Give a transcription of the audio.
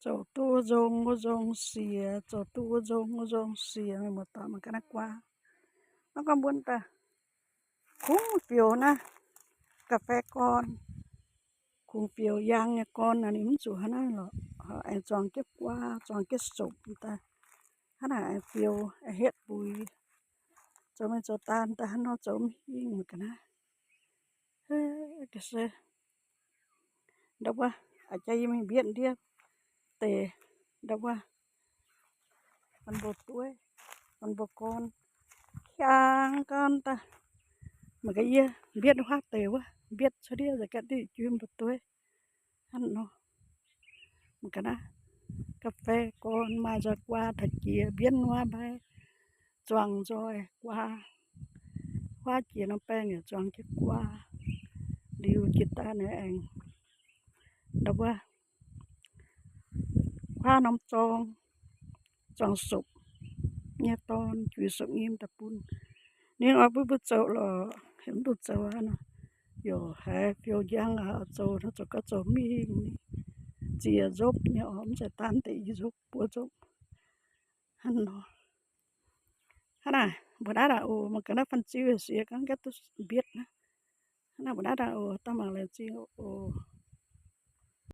Zoux duqv wuov nzong wuov nzong siex, zoux duqv wuov nzong wuov nzong siex, mienh muoz-doic, mangc ga'naaiv guaa. Naaiv gorngv mbuo daaih kungx fiou naaiv, ga'fei gorn, kungx fiou yaang nyei gorn naaic, ninh mv zuqc hnangv naaiv lorqc. Aengx zuangx jienv guaa, zuangx jienv sopc daaih, hnangv naaic aengx fiou, aengx hietv buix, zoux mengh zoux daan daaih hnangv nor, zoux mv hingh mangc ga'naaiv. Ga'sie, ndau wuov, a'jang yie mingh mbietv ndiev deix, ndau wuov, bun mbuo dueiv, bun mbuo gorn, hiaang gorn daaih. Mangc gaax yie mbietv huaav deix wuov, mbietv cuotv ndiev nzengc, gaatv diuh juiv mbuo dueiv hnangv nor. Mangc ga'naaiv, ga'fei gorn maaih nzoih guaa taux jiex, mbienv wuov mbaih, zuangx nzoih guaa, huaav jiex norm baengh yaac zuangx jienv guaa. Liuz jiex daaih naaic aengx ndau wuov, huaav norm zorng, zuangx sopc nyei dorn, juix sopc nyim daaih bun. Ninh oix bun mbuo zoux lorqc, heuc mv dungx zoux aqv nor. Yaac haiz fiou njang aqv, zoux nor zoux gau zoux mingh, ziex nzopv nyei oc, mv zeiz daan deix i nzopv buo nzopv hnangv nor. Hnangv naaic mbuo naaiv daaih oc, mangc gaax naaiv fanh ziu yaac siex, ga'naaiv duqv mbietv naaiv. Hnangv naaic mbuo naaiv daaih oc, daaih mangc laengz zingh oc.